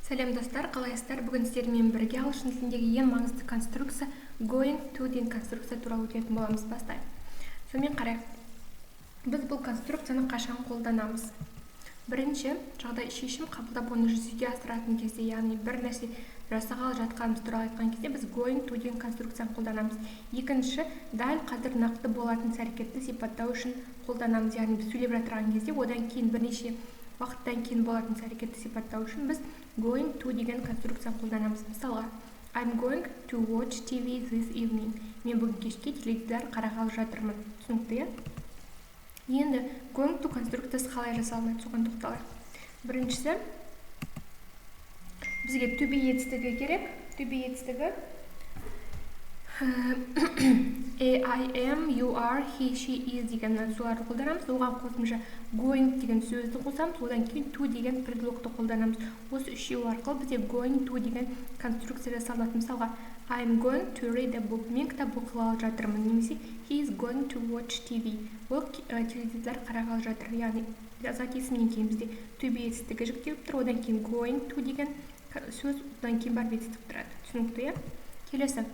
Сәлем, достар! Қалайсыздар? Бүгін сіздермен бірге ағылшын тіліндегі ең маңызды конструкция, going to деген конструкция туралы өтетін боламыз. Бастайық. Сонымен, қарайық, біз бұл конструкцияны қашан қолданамыз? Бірінші жағдай: шешім қабылдап, оны жүзеге асыратын кезде, яғни бір нәрсе жасағалы жатқанымыз туралы айтқан кезде біз going to деген конструкцияны қолданамыз. Екінші, дәл қазір нақты болатын іс әрекетті сипаттау үшін қолданамыз, яғни біз сөйлеп жатырған кезде одан кейін бірнеше уақыттан кейін болатын іс әрекетті сипаттау үшін біз going to деген конструкцияны қолданамыз. Мысалға, I'm going to watch TV this evening. Мен бүгін кешке теледидар қарағалы жатырмын. Түсінікті, иә? Енді going to конструкциясы қалай жасалынады, соған тоқталайық. Біріншісі, бізге to be етістігі керек. To be етістігі I am, you are, he, she is деген соларды қолданамыз. Оған қосымша going деген сөзді қосамыз, одан кейін to деген предлогты қолданамыз. Осы үшеуі арқылы бізде going to деген конструкция жасалынады. Мысалға, I'm going to read a book. Мен кітап оқығалы жатырмын. Немесе he is going to watch TV. Ол теледидар қарағалы жатыр. Яғни зат есімнен кейін бізде to be етістігі жіктеліп тұр, одан кейін going to деген сөз, одан кейін барып етістік тұрады. Түсінікті, иә? Келесі,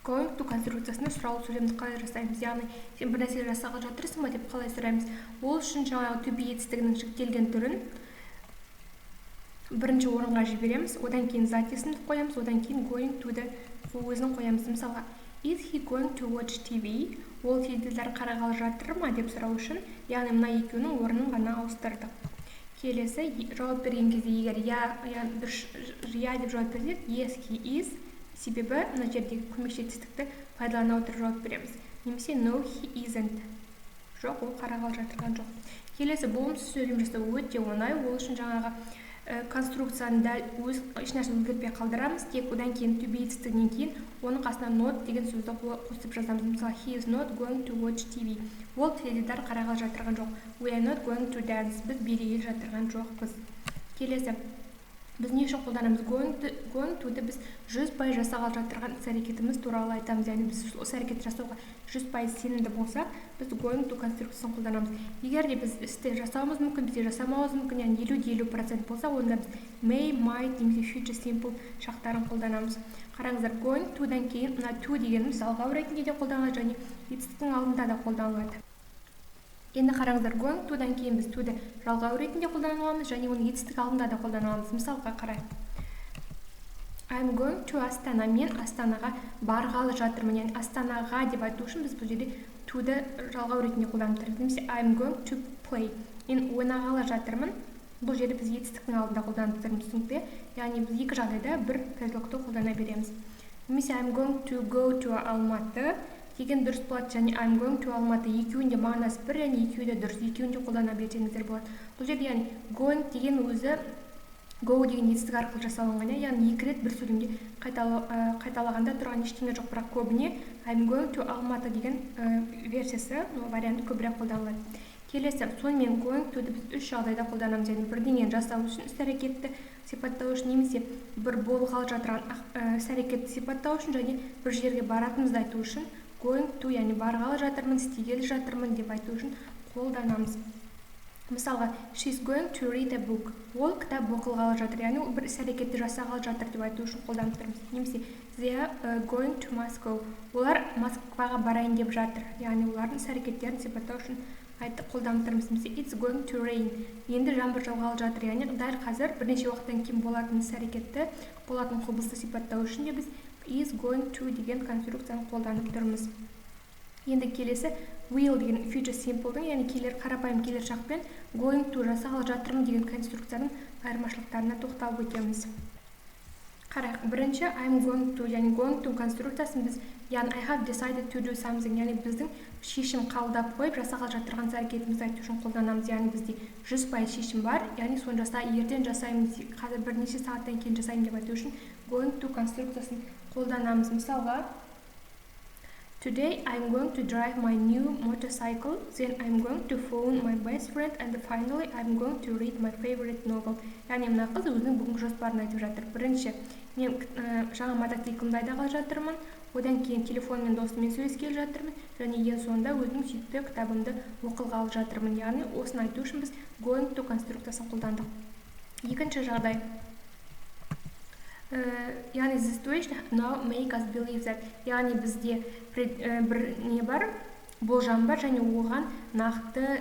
going to конструкциясында сұраулы сөйлемді қалай жасаймыз? Яғни сен бір нәрсе жасағалы жатырсың ба деп қалай сұраймыз? Ол үшін жаңағы to be етістігінің жіктелген түрін бірінші орынға жібереміз, одан кейін зат есімді қоямыз, одан кейін going to-ды өзін қоямыз. Мысалға, is he going to watch TV? Ол теледидар қарағалы жатыр ма деп сұрау үшін, яғни мына екеуінің орнын ғана ауыстырдық. Келесі, жауап берген кезде, егер иә, дұрыс, иә деп жауап берсек, yes, he is, себебі мына жердегі көмекші етістікті пайдалана отырып жауап береміз. Немесе no, he isn't, жоқ, ол қарағалы жатырған жоқ. Келесі, болымсыз сөйлем жасау өте оңай. Ол үшін жаңағы конструкцияны дәл өз, ешнәрсе өзгертпей қалдырамыз, тек одан кейін to be етістігінен кейін оның қасына not деген сөзді қосып жазамыз. Мысалы, he is not going to watch TV. Ол теледидар қарағалы жатырған жоқ. We are not going to dance. Біз билегелі жатырған жоқпыз. Келесі, біз не үшін қолданамыз going to? Going to-ды біз 100% жасағалы жатырған іс әрекетіміз туралы айтамыз, яғни біз іс әрекет жасауға 100% сенімді болсақ, біз going to конструкциясын қолданамыз. Егер де біз істі жасауымыз мүмкін, бізде жасамауымыз мүмкін, яғни 50 де 50% болса, онда біз may, might немесе future simple шақтарын қолданамыз. Қараңыздар, going to-дан кейін мына to дегеніміз жалғау ретінде де қолданылады және етістіктің алдында да қолданылады. Енді қараңыздар, going to-дан кейін біз to-ді жалғау ретінде қолдана аламыз және оны етістік алдында да қолдана аламыз. Мысалға, қарайық: I'm going to Астана. Мен Астанаға барғалы жатырмын. Яғни Астанаға деп айту үшін біз бұл жерде to-ді жалғау ретінде қолданып тұрмыз. Немесе I'm going to play. Мен ойнағалы жатырмын. Бұл жерде біз етістіктің алдында қолданып тұрмыз. Түсінікті, иә? Яғни біз екі жағдайда бір предлогты қолдана береміз. Немесе I'm going to go to Алматы деген дұрыс болады және I'm going to Алматы, екеуінің де мағынасы бір, яғни екеуі де дұрыс, екеуін де қолдана берсеңіздер болады. Бұл жерде, яғни going деген өзі go деген етістік арқылы жасалынған, иә, яғни екі рет бір сөйлемде қайталағанда тұрған ештеңе жоқ, бірақ көбіне I'm going to Алматы деген версиясы, варианты көбірек қолданылады. Келесі, сонымен going to-ды біз үш жағдайда қолданамыз, яғни бірдеңені жасау үшін, іс әрекетті сипаттау үшін, немесе бір болғалы жатырған іс әрекетті сипаттау үшін және бір жерге баратынымызды айту үшін going to, яғни барғалы жатырмын, істегелі жатырмын деп айту үшін қолданамыз. Мысалға, she's going to read a book. Ол кітап оқығалы жатыр, яғни ол бір іс әрекетті жасағалы жатыр деп айту үшін қолданып тұрмыз. Немесе they are going to Moscow. Олар Москваға барайын деп жатыр, яғни олардың іс әрекеттерін сипаттау үшін қолданып тұрмыз. Немесе it's going to rain. Енді жаңбыр жауғалы жатыр, яғни дәл қазір бірнеше уақыттан кейін болатын іс әрекетті, болатын құбылысты сипаттау үшін де біз is going to деген конструкцияны қолданып тұрмыз. Енді келесі, will деген future simple-дың, яғни келер, қарапайым келер шақпен going to, жасағалы жатырмын деген конструкцияның айырмашылықтарына тоқталып өтеміз. Қарайық, бірінші, I'm going to, яғни going to конструкциясын біз, яғни I have decided to do something, яғни біздің шешім қабылдап қойып, жасағалы жатырған іс әрекетімізді айту үшін қолданамыз. Яғни бізде 100% шешім бар, яғни соны жаса, ертең жасаймын, қазір бірнеше сағаттан кейін жасаймын деп айту үшін going to конструкциясын қолданамыз. Мысалға, today I'm going to drive my new motorcycle, then I'm going to phone my best friend, and finally I'm going to read my favorite novel. Яғни мына қыз өзінің бүгінгі жоспарын айтып жатыр. Бірінші, мен жаңа мотоциклімді айдағалы жатырмын, одан кейін телефонмен досыммен сөйлескелі жатырмын және ең соңында өзімнің сүйікті кітабымды оқығалы жатырмын. Яғни осыны айту үшін біз going to конструкциясын қолдандық. Екінші жағдай. Яғни the situation now make us believe that, яғни бізде бір не бар, болжам бар және оған нақты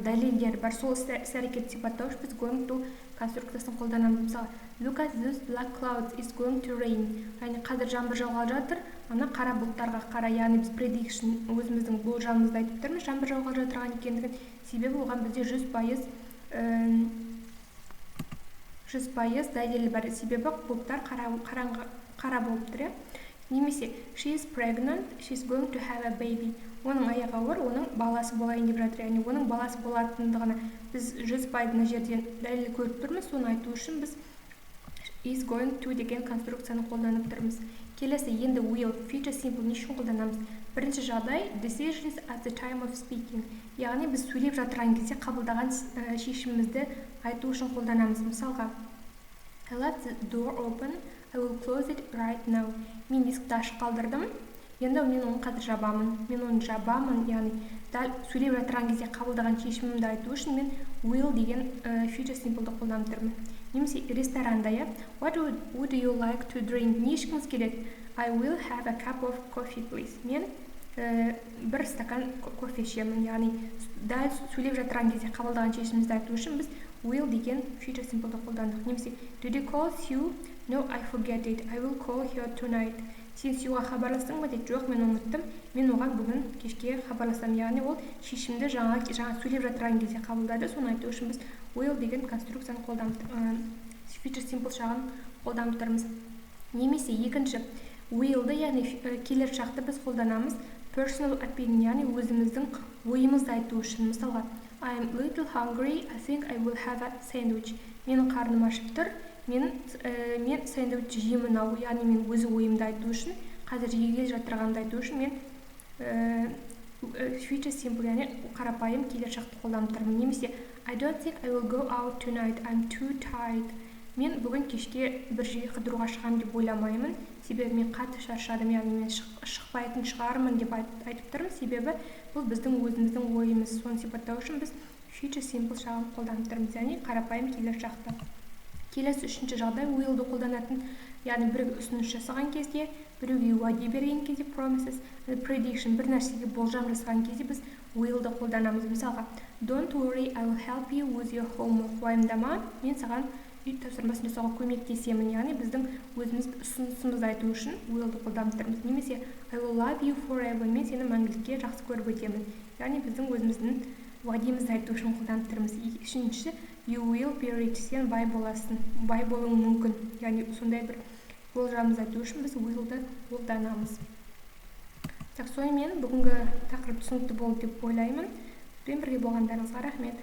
дәлелдер бар. Сол іс әрекетті сипаттау үшін біз going to конструкциясын қолданамыз. Мысалы, look at those black clouds, is going to rain. Яғни қазір жаңбыр жауғалы жатыр, ана қара бұлттарға қара. Яғни біз prediction, өзіміздің болжамымызды айтып тұрмыз жаңбыр жауғалы жатырған екендігін, себебі оған бізде 100% дәлел бар, себебі бұлттар қара болып тұр, иә. Немесе she is pregnant, she is going to have a baby. Оның аяғы ауыр, оның баласы болайын деп жатыр. Яғни оның баласы болатындығына біз 100% мына жерден дәлел көріп тұрмыз. Соны айту үшін біз is going to деген конструкцияны қолданып тұрмыз. Келесі енді will, future simple не үшін қолданамыз? Бірінші жағдай decisions at the time of speaking. Яғни біз сөйлеп жатырған кезде қабылдаған шешімімізді айту үшін қолданамыз. Мысалға, I left the door open, I will close it right now. Мен есікті ашық қалдырдым, енді мен оны қазір жабамын. Мен оны жабамын, яғни дәл сөйлеп жатырған кезде қабылдаған шешімімді айту үшін мен will деген future simple-ды қолданып тұрмын. Немесе ресторанда, иә, what would you like to drink? Не ішкіңіз келеді? I will have a cup of coffee, please. Мен бір стакан кофе ішемін. Яғни дәл сөйлеп жатырған кезде қабылдаған шешімімізді айту үшін біз will деген future simple-ды қолдандық. Немесе did you call Sue? No, I forget it. I will call her tonight. Сен Сьюға хабарластың ба дейді. Жоқ, мен ұмыттым. Мен оған бүгін кешке хабарласамын. Яғни ол шешімді жаңа сөйлеп жатырған кезде қабылдады. Соны айту үшін біз will деген конструкцияны қолданып, future simple шағын қолданып тұрмыз. Немесе екінші will-ды, яғни келер шақты біз қолданамыз personal opinion, яғни өзіміздің ойымызды айту үшін. Мысалға, I am little hungry, I think I will have a sandwich. Менің қарным ашып тұр, мен сэндвич жеймін ау. Яғни мен өз ойымды айту үшін, қазір жегелі жатырғанымды айту үшін мен future simple, яғни қарапайым келер шақты қолданып тұрмын. Немесе I don't think I will go out tonight, I'm too tired. Мен бүгін кешке бір жерге қыдыруға шығамын деп ойламаймын, себебі мен қатты шаршадым. Яғни мен шықпайтын шығармын деп айтып тұрмын, себебі бұл біздің өзіміздің ойымыз. Соны сипаттау үшін біз future simple шағын қолданып тұрмыз, яғни қарапайым келер шақты. Келесі үшінші жағдай will-ды қолданатын, яғни біреуге ұсыныс жасаған кезде, біреуге уәде берген кезде, promises, prediction, бір нәрсеге болжам жасаған кезде біз will-ды қолданамыз. Мысалға, don't worry, I will help you with your homework. Уайымдама, мен саған үй тапсырмасын жасауға көмектесемін. Яғни біздің өзіміз ұсынысымызды айту үшін will-ды қолданып тұрмыз. Немесе I will love you forever. Мен сені мәңгілікке жақсы көріп өтемін. Яғни біздің өзіміздің уәдемізді айту үшін қолданып тұрмыз. Үшіншісі you will be rich. Сен бай боласың, бай болуың мүмкін. Яғни сондай бір болжамымызды айту үшін біз will-ды қолданамыз. Так, сонымен бүгінгі тақырып түсінікті болды деп ойлаймын. Бізбен бірге болғандарыңызға рахмет.